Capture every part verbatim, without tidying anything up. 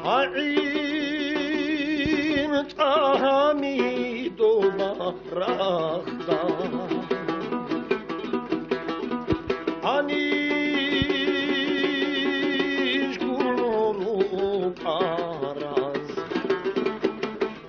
ГӀин тӀагьами доба рахда. Гьаниж гуро рукӀараз.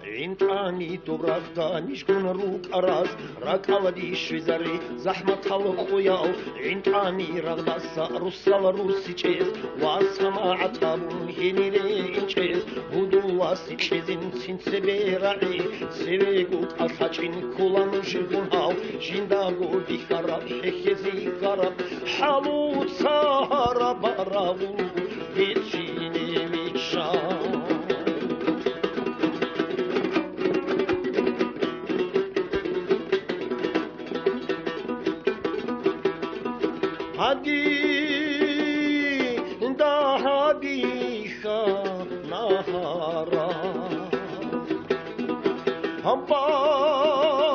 ГӀин тӀами доб рахда нижгун рукӀараз, ракӀалде щвезаре захӀматал къоял. ГӀин тӀами рагъдаса русал русичӀез, ва самагӀат гьабун гьенире инчӀез, гьудуласе кьезин цин цебе рагӀи, цевего кӀалъачӀин ккола нужергун гьав, жиндаго бихьараб хӀехьезе ккараб, хӀалуца гьараб рагъул. Гьечине вичча. Гьадин дагьабиха нагьара. Гьаб балагьа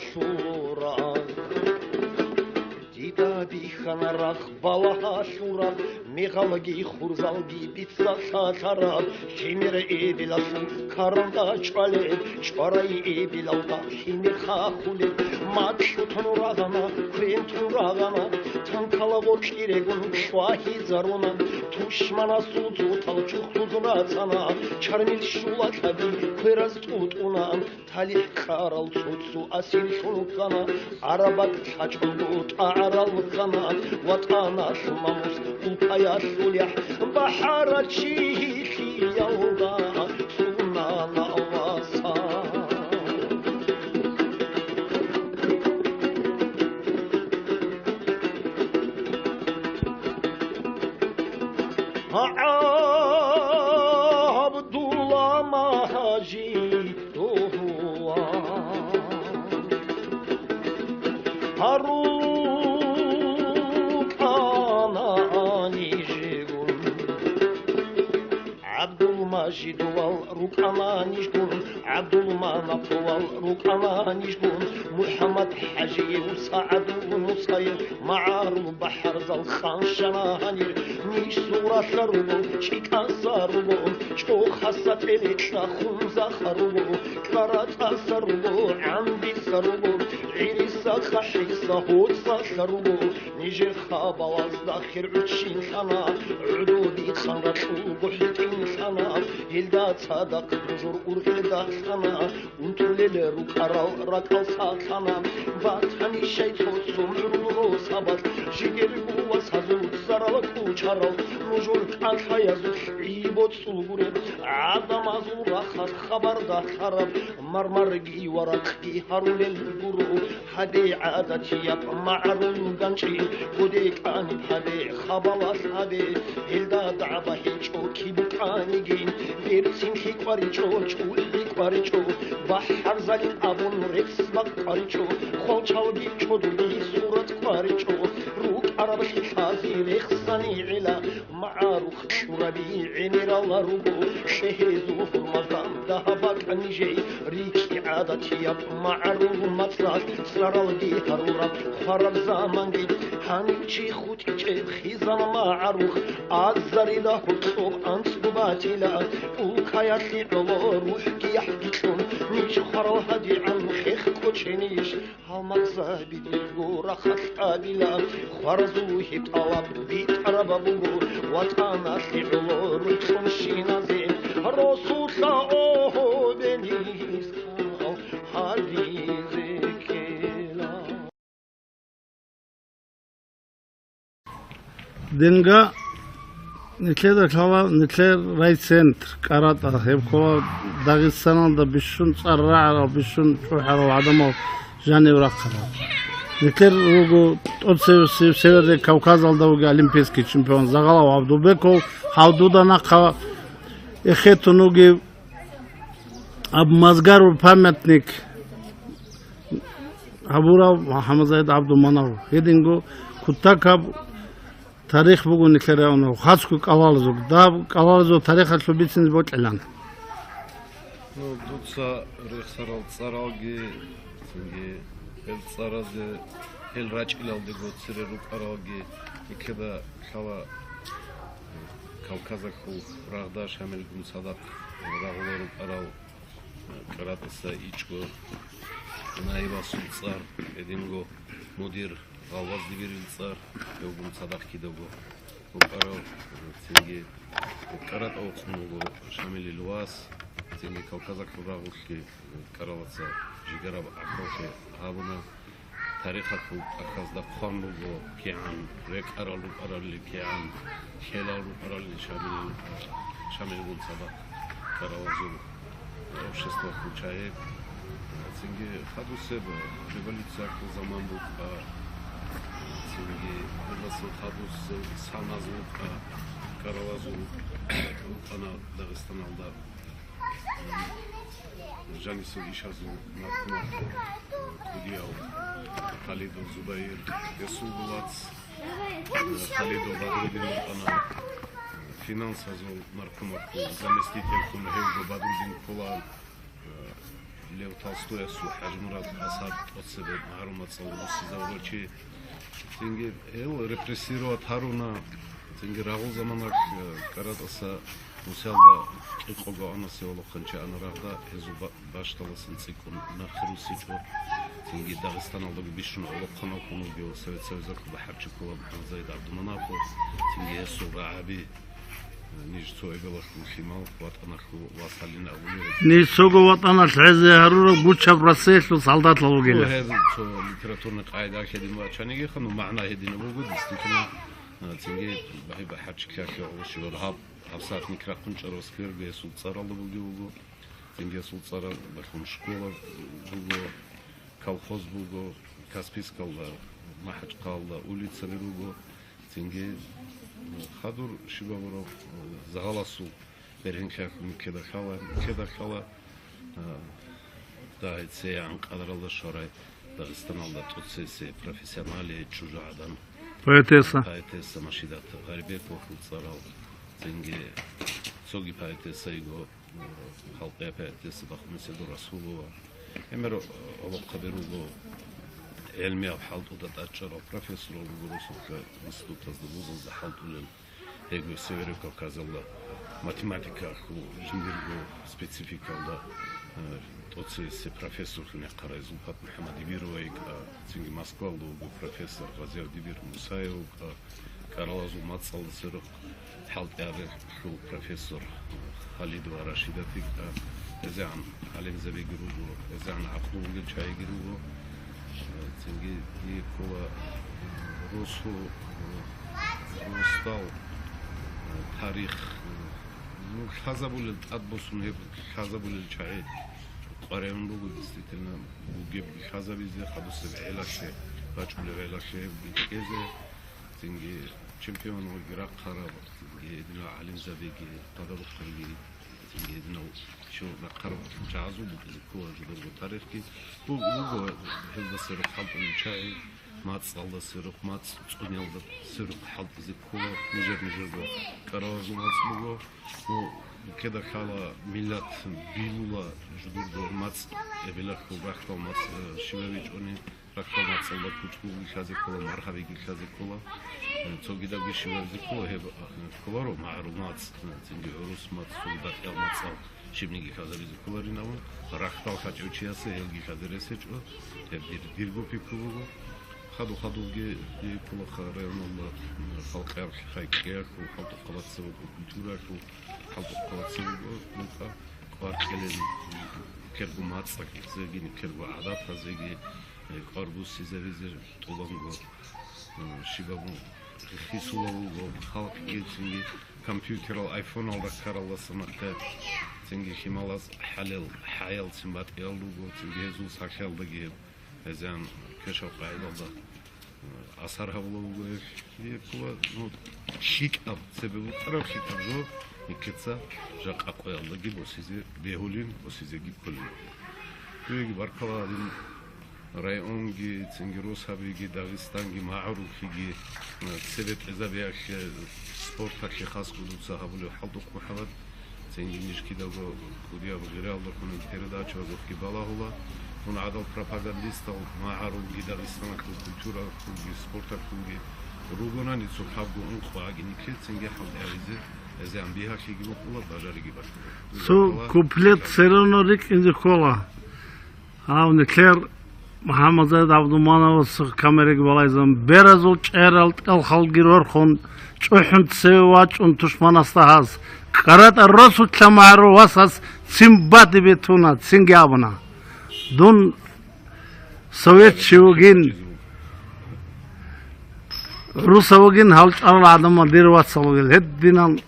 лъура. Дида бихьана рахъ балагьалъураб, мегъалги хурзалги дица лъалъараб, жемер эбелалъул каранда чӀвалеб, чӀварай эбелалда лъимер хахулеб, макьутун рагъана, квентун рагъана, танкала гъоркьирегун лъвагьизаруна, тушманасул цутал чухъуз рацана, чармил щулалъаби квераз тӀутӀуна. ТалихӀ кьарал цо-цо асирлъун вуккана, арабакь лъачӀого тӀагӀарал вуккана, ватӀаналъ намус улкаялъулехь бахӀарачи лъиялда цунана васан. ГӀабдулла магьажи дугьуа. Гьарукъана нижгун. ГӀабдулмажидулал рукӀана нижгун, ГӀабдулманаповал рукӀана нижгун, МухӀаммад ХӀажиев, СагӀадул Мусаев, магӀарул бахӀарзал къанщана гьанир, ниж суралъа руго, чӀикӀаса руго, чӀохаса тӀеликьа хунзаха руго, кӀарацӀаса руго, гӀамбиса руго, гӀириса хъахӀиса гьоцӀалъа руго, нижер хабалазда хир гӀучинлъана, гӀодобихъан ракьулго хӀитӀинлъана, гьелда цадахъ нужер ургъелда лъана, унтулел рукӀарал ракӀал сахана, батани щай цо-цо гӀурул росабалъ, жидерго васазул зарал кӀучарал, нужер кӀалъаязулъ гӀи боцӀул гуре, гӀадамазул рахъалъ хабар дахъараб, мармарги варакъги гьарулел гуро, гьабе гӀадатияб магӀарул ганчӀи, гъоде кӀаниб гьабе, хабалалъ гьабе, гьелда дагӀба гьечӀо киб букӀаниги, берцинлъи кӀваричӀо, чӀулъи кӀваричӀо, бахӀарзалин абун рехс бакъ кӀваричӀо, хвалчалги чӀодулги сурат кӀваричӀо, рукӀараблъи лъази рехсани гӀела, магӀарухъ кьураби гӀемерала руго, лъегьезул хӀурмазда дагьаб бакӀ нижей, рикӀкӀи гӀадатияб магӀарул мацӀалъ цӀаралги гьарураб хвараб заманги, гьанив чи хутӀичӀеб хизана магӀарухъ, азарила гьоркьоб анцӀго батила, улкаялъе гӀоло рухӀги яхӀги кьун, ниж хварал гьадигӀан хех кӀоченищ? Гьалмагъзаби дирго рахъалъ абила, хваразул гьеб тӀалаб битӀараб буго, ватӀаналъе гӀоло рукьунщиназе, росулъа о гьобелискал гьабизе ккела. Динга нилъеда лъала нилъер райцентр КӀаратӀа, гьеб ккола Дагъистаналда бищун цӀар рагӀарал, бищун чӀухӀарал гӀадамал жанив рахъарал. Нилъер руго тӀоцевесев Северный Кавказалда вугев олимпийский чемпион Загъалав ГӀабдулбеков, гьав дуда нахъа эхетун вугев аб Мазгарур памятник гьабурав МухӀаммадзагӀид ГӀабдулманапов. Гьединго кутакаб тарих буго нилъер районал, хасго кӀалалазул. Даб кӀалалазул тарихалъул бицине бокьилан. Ну, дуца рехсарал цӀаралги, цинги гьел цӀаразе, гьел рачӀиналдего цере рукӀаралги, нилъеда лъала Кавказалъул рагъда Шамилгун цадахъ рагъула рукӀарал, э, КӀаратӀаса ичӀго наибасул цӀар, гьединго мудир Гъалваз Дибирил цӀар, гьевгун цадахъ кидаго рукӀарав, э, цинги КӀаратӀа вокьун вуго Шамилил вас, цинги Кавказалъул рагъулъги, э, КӀаралаца жигараб гӀахьаллъи гьабуна. Тарихалъул тӀахьазда хъван буго кигӀан рекӀарал рукӀаралли, кигӀан ккелал рукӀаралли Шамил, Шамилгун цадахъ КӀаралазул общество включает. Цинги хадусеб революциялъул заман букӀа, цинги гьелдасан хадусеб саназ букӀа, КӀаралазул рукӀана Дагъистаналда. Жанисул ишазул наркомат, кӀудияв Халидов Зубайир, гьесул вац, Халидов Бадрудин вукӀана, финансазул наркомат, заместительхун гьевго Бадрудин ккола, Лев Толстоясул ХӀажмурад асар тӀоцебе магӀарул мацӀалда бусизавурав чи. Цинги гьел репрессировать гьаруна, цинги рагъул заманалъ, э, КӀаратӀаса Мусалда кьикъого анасевалухъанчи ана рагъда, гьезул ба-, бащдаласан цӀикӀкӀун нахъе руссичӀо. Цинги Дагъистаналдаги бищун гӀолохъанав хьунуги ва Совет Союзалъул бахӀарчи ккола МухӀаммадзаид ГӀабдуманафов, цинги гьесул рагӀаби, э, ниж цо эбелалъул лъимал, ватӀаналъул вас гьалин абулеб. Ниж цого ватӀаналъ гӀезе гьарурал гучаб Россиялъул солдатлъун вугила. Гьез цо литературный къагӀида гьедин бачанигиха, ну, магӀна гьединаб буго, действительно, э, цинги багьи бахӀарчилъалъе гӀоло щибаб гьаб. ГьабсагӀат никрахъун чӀарав сквер гьесул цӀаралда бугев вуго. Цинги гьесул цӀаралдалъун школа буго, колхоз буго, Каспийскалда, МахӀачхъалалда улицаби руго. Цинги хадур щибабураб, Загъаласул бергьенлъиялъ никеда лъала, никеда лъала, а, дагьице гӀанкъадаралда щварай Дагъистаналда тӀоцесе профессионале чӀужугӀадан. Поэтесса. Поэтесса Машидат Гъарибековахъул цӀарал, цинги цоги поэтесса йиго, э, халкъиял поэтесса Бахмуседул Расулова. Гьемер, э, гӀолохъаби руго, гӀелмиял хӀалтӀуда тӀадчӀарал профессорал руго росулъа институтазда, вузазда хӀалтӀулел. Гьеб Северо-Кавказалда математикалъул жиндирго спецификалда, э, тӀоцесе профессорлъун яхъарай Зулпат МухӀамадибирова йикӀа, цинги Москвалда вуго профессор Гъазиявдибир Мусаев вукӀа, КӀаралазул мацӀалда сверухъ хӀалтӀиялъул профессор Халидова Рашидат йикӀа, гьезегӀан гӀалимзабиги руго, гьезегӀан гӀакълу бугел чагӀиги руго. Цинги дие ккола росу, росдал, тарих, ну, лъазабулел, тӀадбосун гьеб лъазабулел чагӀи къваригӀун буго, действительно, бугеб лъазабизе, хадусеб гӀелалъе, бачӀулеб гӀелалъе гьеб бикьезе. Цинги чемпионалги рахъараб, цинги гьединал гӀалимзабиги, къадарухъанги, цинги гьединал щив рахъараб чагӀазул букӀизе ккола жидерго тарихги. Бу-, буго гьелда сверухъ хӀалтӀулел чагӀи, мацӀалда сверухъ, мацӀ цӀуниялда сверухъ хӀалтӀизе ккола нижер-нижерго кӀаралазул мацӀ буго. Ну, кеда лъала миллат билула жидерго мацӀ, эбелалъул рахьдал мацӀ, э, щибаб ичӀони. Рахьдал мацӀалда кучӀ бугоги лъазе ккола, маргьабиги лъазе ккола. Э, цогидабги щибабизе ккола, гьеб, э, кколаро магӀарул мацӀ, э, цинги гӀурус мацӀ, цоги батӀиял мацӀал щибниги лъазабизе кколарин абун, рахьдал хачӀев чиясе гьелги лъазе рес гьечӀо, гьеб дир, дирго пикру буго. Хадур-хадурги дие кколаха районалда, э, халкъияб хӀай кӀиялъул, хӀалтӀухъабаз цебе культураялъул, хӀалтӀухъабаз цебе букӀа кӀвар кьелин, ккерго мацӀалъизеги, ккерго гӀадатазеги, э, кӀвар буссизабизе тӀубанго, э, щибаб хисулав вуго халкъги, цинги компьютерал, айфоналда ккаралдаса нахъе, цинги лъималаз хӀалел хӀаял цин батӀиял руго, цинги гьезул сахлъиялдаги гьеб гьезегӀан квешаб къагӀидалда, э, асар гьабулав вуго гьеб. Гьеб ккола, ну, лъикӀаб, цебе букӀараб лъикӀаб жо, никеца жакъа къоялдаги босизе бегьулин, босизеги кколин. Дуеги баркала гьадин. Районги, цинги росабиги, Дагъистанги, магӀарухъеги, э, цебетӀезабиялъе, спорталъе хасго дуца гьабулев хӀалтӀухъ МухӀаммад, цинги ниж кидаго кӀудияб гъиралда хьунин передачаялъухъги балагьула, дун гӀадал пропагандистал магӀарулги, Дагъистаналъул культуралъулги, спорталъулги ругонани цо лъабго ункъо гӀаги никле цинги хӀалтӀи гьабизе, Гьезие бигьалъиги букӀула, бажариги бакӀула. Цо куплет все равно рикӀкӀинзе ккола. Гьав нилъер МухӀаммадзаид ГӀабдумановас камераги балайзан, беразул чӀерал тӀалхалги рорхун, чӀухӀун цеве вачӀун тушманасда гьаз, кӀаратӀа росулъа магӀарул васас цин бадибе туна, цинги абуна: «Дун совет чи вугин, руса вугин, гьал чӀарал гӀадамал дир вацал вугел». Гьединан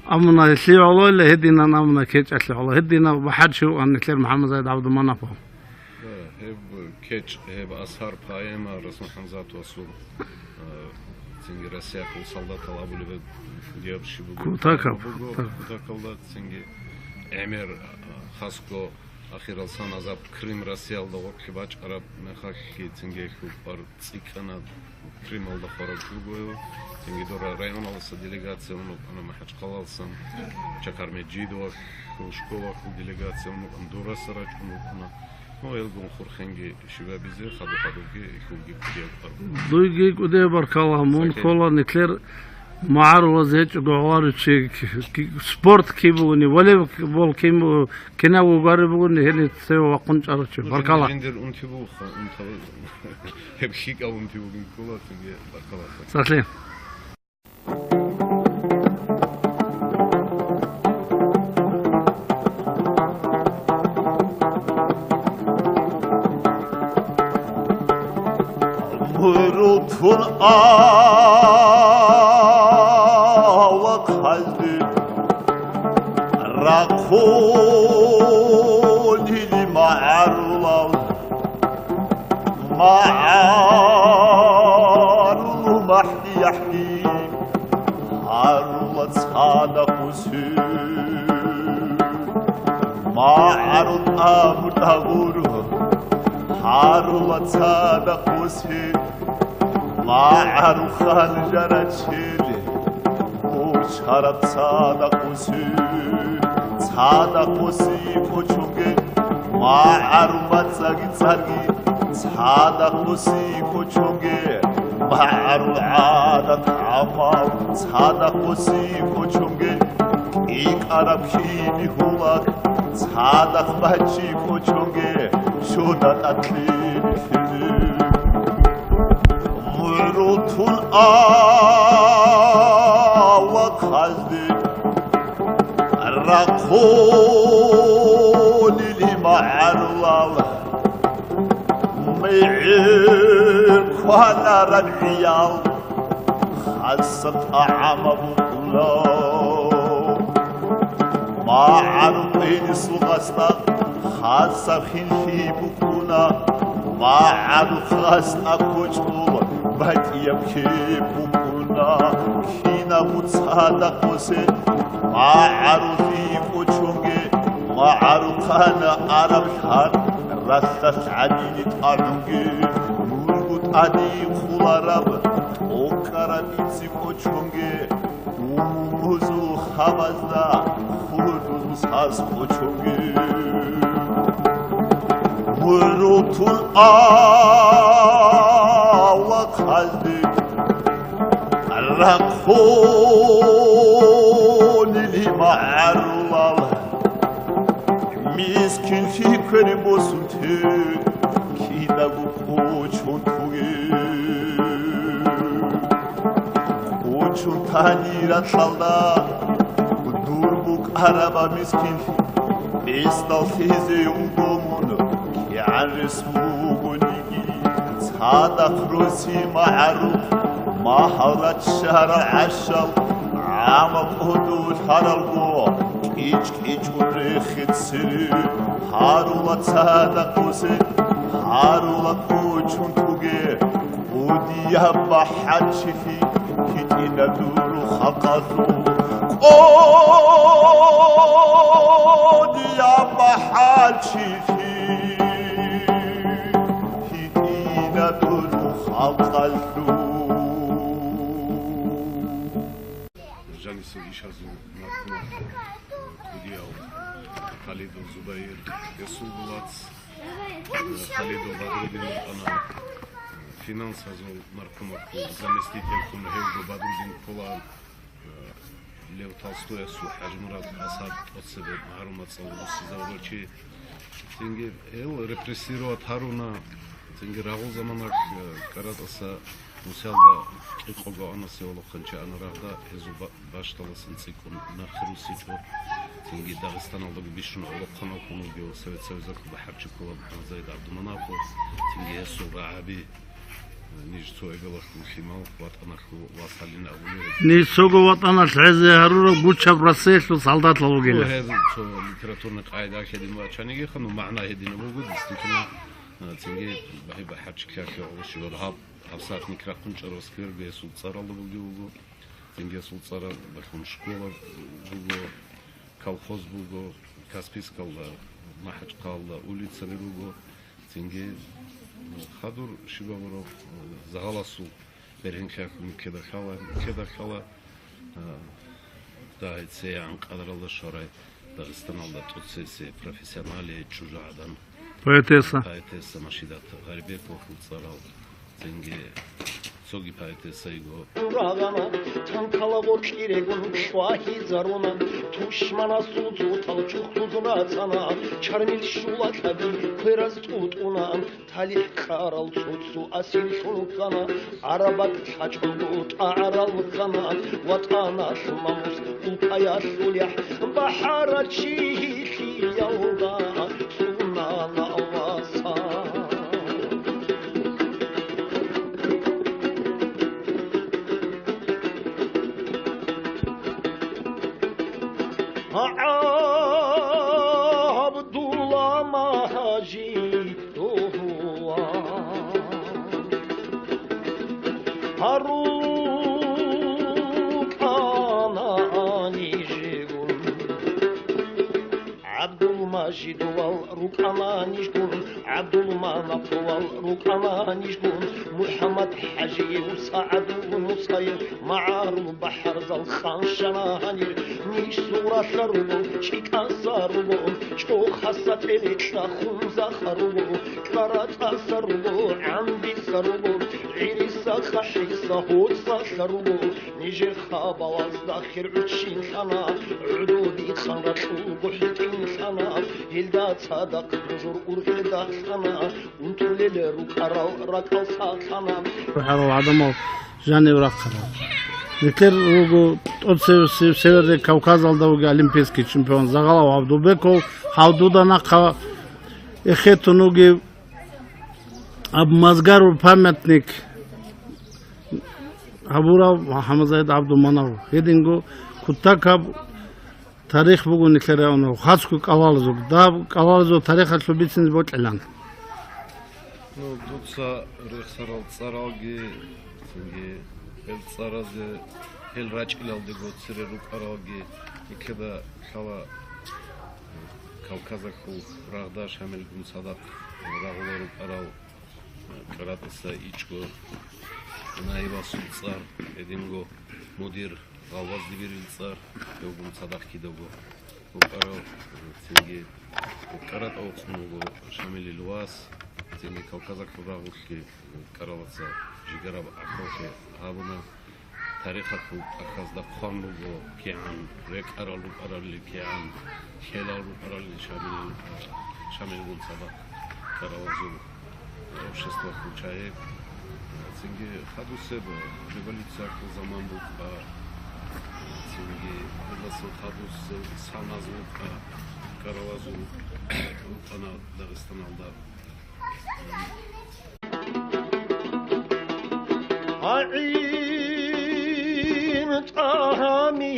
амуна гьелъие гӀоло, гьединан амуна кечӀалъе гӀоло, гьединаб бахӀарчи вуган нилъер МухӀаммадзаид ГӀабдуманапов. Гьеб кечӀ, гьеб асар, поэма Расул ХӀамзатовасул, э, цинги Россиялъул солдатал абулеб, гьеб щиб буго, Кутаков, буго, Кутаков. Кутаковда цинги гӀемер, э, хасго ахиралсан азаб Крым Россиялда гъоркье бачӀараб мехалъги цинги гьелъул кӀвар цӀикӀкӀана, Крымалда хвараб жугояв, цинги дора районалдаса делегация унукъана, МахӀачхъалалсан Чакармеджидовалъул школалъул делегация унукъана, дораса рачӀун рукӀана. Ну, гьелгун хурхенги щибабизе, хадуб-хадубги, хьулги кудияв къарбу. Дуйги кудияв баркала, мун Сахи. Ккола нилъер магӀарулаз гьечӀого гӀоларичи, ки-, ки-, спорт киб бугони, волейбол киб бу-, кинав вугареб бугони, гьениб цеве вахъун чӀарав чи. Ну, Баркала. Жиндир унти буха, унтал-, гьеб лъикӀав унти бугин ккола, цинги баркала. Сахлъи. Мурул тун авлахъалде рахъунили магӀарулал, магӀарул махӀ- яхӀи, гьарула цадахъ усе. МагӀарул тӀагъур-тӀагъур, гьарула цадахъ усе. МагӀарул ханжарачел, бучараб цадахъ усе. Цадахъ усе кочоге, магӀарул мацӀаги царги, цадахъ усе кочоге, магӀарул гӀадат гӀамал, цадахъ усе кочоге, кӀикӀараб хили гьулак, цадахъ бачи кочоге, щода тӀатлъи бихьизе. МугӀрул тун авлахъалде рахъунили магӀарулал, мегӀер кванараб гӀиял, хасаб тӀагӀамаб букӀуна. МагӀарул къинисул гъасда хасаб хинлъи букӀуна, магӀарул гъасда кочӀол батӀияб кеп букӀуна. Кинабго цадахъ усе, магӀарулъи кочонге, магӀарухъана араб лъар, ралъдалъ гӀадини тӀагӀунге, нурго тӀади хъулараб, тӀокӀкӀараб инси кочонге, умумузул хабазда хурдузас кочонге. МугӀрул тун авлахъалде рахъунили магӀарулал, мискинлъи квер босун те, кидаго кочон туге. Кочон тани ралъалда дур букӀараба мискинлъи, бесдал лъезе уго мун, кигӀан рес бугониги. Цадахъ роси магӀарул, магьал раччарал гӀашал, гӀама кӀодо лъаралго, кӀич-кӀичӀун рехе цере, гьарула цадахъ усе, гьарула кочон туге, кӀудияб бахӀарчилъи гьитӀина дур халкъалъул. КӀудияб бахӀарчилъи гьитӀина дур халкъалъул. Жанисул ишазул мархумат кӀудияв Халидов Зубайир, Расул Булац, Халидов Бадрудин, ана финансазул мархумат заместитель кун гьевго Бадрудин ккола. Лев Толстоясул, ХӀажимурад Асад тӀоцебе магӀарул мацӀалда руссизавурав чи. Цинги гьел репрессировать гьаруна, цинги рагъул заманалъ, э, КӀаратӀаса Мусалда кьикъого анасев гӀолохъанчи ана рагъда, гьезул ба-, бащдаласан цӀикӀкӀун нахъе руссичӀо. Цинги Дагъистаналдаго бищун гӀолохъанал хьун вугев Совет Союзалъул бахӀарчи ккола МухӀаммадзаид ГӀабдуманафов, цинги гьесул рагӀаби. Ниж цо эбелалъул лъимал, ватӀаналъул вас гьалин абулеб. Ниж цого ватӀаналъ гӀезе гьарурал гучаб Россиялъул солдатал вугила. Ну, гьеб цо литературный къагӀида гьедин бачанигиха, ну, магӀна гьединаб буго, действительно, а, цинги бахӀи-, бахӀарчилъиялъе гӀоло щибаб гьаб, гьабсагӀат никрахъун чӀарав сквер гьесул цӀаралда бугев вуго, цинги гьесул цӀаралъун школа буго, колхоз буго, Каспийскалда, МахӀачхъалда улицаби руго, цинги хадур щибабураб, э, загьаласул бергьенлъиялъул никеда лъала, никеда лъала, э, дагьице гӀан къадаралда щварай Дагъистаналда тӀоцесе профессионале чӀужугӀадан. Поэтесса. Поэтесса Машидат Гъарибековахъул цӀарал, цинги цоги поэтесса йиго. Рагъана, танкала гъоркьирегун лъвагьизаруна, тушманасул зутал чӀухӀлъуз рацӀана, чармил щула кьаби квераз тӀутӀуна, талихӀ кьарал цоцу асирлъун вуккана, гӀарабат лъачӀого тӀагӀарал вуккана, ватӀаналъ намус улкаялъулехь бахӀарачи лъиялда цӀунана васан. ГӀабдулла Мажидован рукӀана нижгун. ГӀабдулмажидовал рукӀана нижгун, ГӀабдулманаповал рукӀана нижгун, МухӀаммад ХӀажиев, СагӀадул Мусаев, магӀарул бахӀарзал ханщана гьанир, ниж сугъралъа руго, чӀикӀаса руго, чӀохъаса тӀерекьа хунзахъа руго, КӀаратӀаса руго, ГӀамбиса руго, ГӀириса, ХъахӀиса, ГьоцӀалъа руго, нижер хабалазда хир гӀучинлъана, гӀодобихъан ракьулго хӀетӀинлъана, гьелда цадахъ нужер ургъеда лъана, унтулел рукӀарал ракӀал сахъана. РухӀарал гӀадамал жанив рахъарал. Нилъер руго тӀоцевсев Северный Кавказалда вугев олимпийский чемпион Загалав ГӀабдулбеков, гьав дуда нахъа эхетун вугев аб Мазгарул памятник гьабурав МухӀаммадзаид ГӀабдуманав. Гьединго кутакаб тарих буго нилъер районал, хасго кӀалалазул. Даб кӀалалазул тарихалъул бицине бокьилан. Ну, дуца рехсарал цӀаралги, цинги гьел цӀаразе, гьел рачӀиналдего цере рукӀаралги, нилъеда лъала Кавказалъул рагъда Шамилгун цадахъ рагъула рукӀарал КӀаратӀаса ичӀго наибасул цӀар, гьединго мудир Гъалваздибирил цӀар, гьевгун цадахъ кидаго рукӀарал, цинги КӀаратӀа вокьун вуго Шамилил вас, цинги Кавказалъул рагъулъги КӀаралаца жигараб гӀахьаллъи гьабуна. Тарихалъул тӀахьазда хъван буго кигӀан рекӀарал рукӀаралли, кигӀан хьелал рукӀаралли Шамилил, Шамилгун цадахъ КӀаралазул общество включает. Цинги хадусеб революциялъул заман букӀа, цинги гьелдаса хадусел саназ букӀа, КӀаралазул рукӀана Дагъистаналда. ГӀин тӀагьами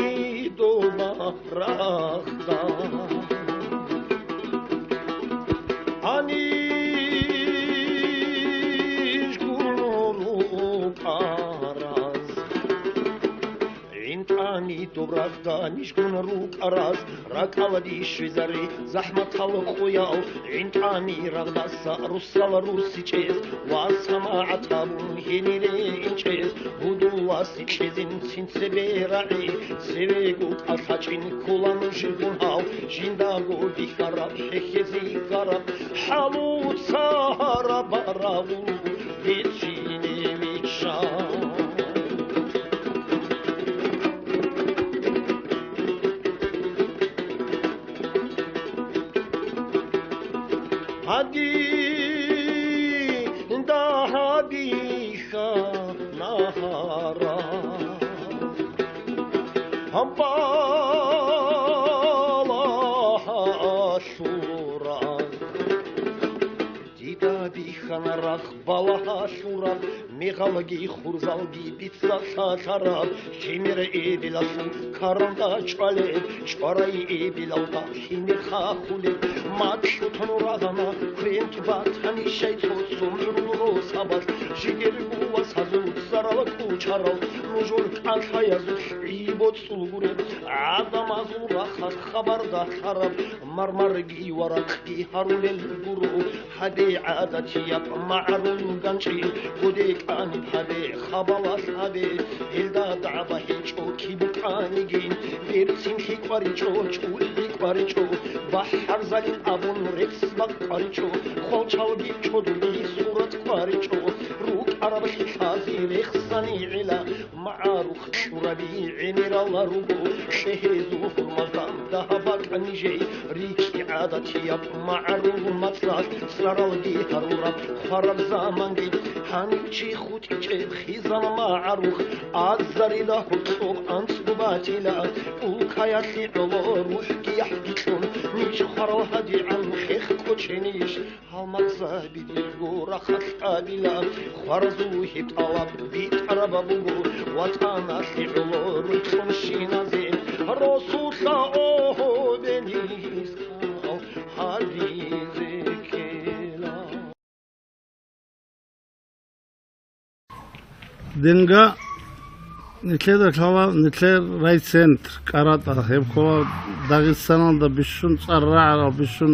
доба рахда. Гьаниж гуро рукӀараз. ГӀин тӀами доб рагъда нижгун рукӀараз, ракӀалде щвезаре захӀматал къоял. ГӀин тӀами рагъдаса руссал рурсичӀез, ва самагӀат гьабун гьенире инчӀез, гьудуласе кьезин цин цебе рагӀи, цевего кӀалъачӀин ккола нужергун гьав, жиндаго бихьараб хӀехьезе ккараб, хӀалуца гьараб рагъул бицине виччан. Дагьабиха нагьара, балагьа лъура. Дида бихьана рагъ балагьа лъура, мегъалги хурзалги дица лъалъара, лъимер эбелалъул каранда чӀвалеб, чӀварай эбелалда лъимер хахулеб, макьутун рагъана, квенги батани щай цо цо мугӀрул росабалъ, жидер гувасазул зарал кӀучӀарал, нужул кӀалъаязулъ гӀи боцӀул гуреб, гӀадамазул рахъалъ хабар далъараб, мармарги варакъги гьарулел гуро. Гьабе гӀадатияб магӀарул ганчӀи, гъодекӀан гьабе, хабалалъ гьабе, гьелда дагӀба гьечӀо киб букӀаниги, берцинлъи кӀваричӀо, чӀулъи кӀваричӀо, бахӀарзалин абун рецц бакъ кӀваричӀо, хвалчалги чодулги сурат кӀваричӀо, рукӀараблъи лъази рехсани гӀела, магӀарухъ кьураби гӀемерал руго, лъегьезул хӀурмазда дагьаб бакӀ нижей, рикӀкӀи гӀадатияб магӀарул мацӀалъ цӀаралги гьарураб хвараб заманги, гьанив чи хутӀичӀеб хизан магӀарухъ, азарида гьоркьоб анцӀго батила, улкаялъе гӀоло рухӀги яхӀги кьун, ниж хварал гьадигӀан хех кӀоченищ. Гьалмагъзаби дирго рахъалъ абила, хваразул гьеб тӀалаб битӀараб буго, ватӀаналъе гӀоло рукьунщиназе, росулъа огьобе низкъал гьаризе ккела. Динга нилъеда лъала нилъер райцентр КӀаратӀа, гьеб ккола Дагъистаналда бищун цӀар рагӀарал, бищун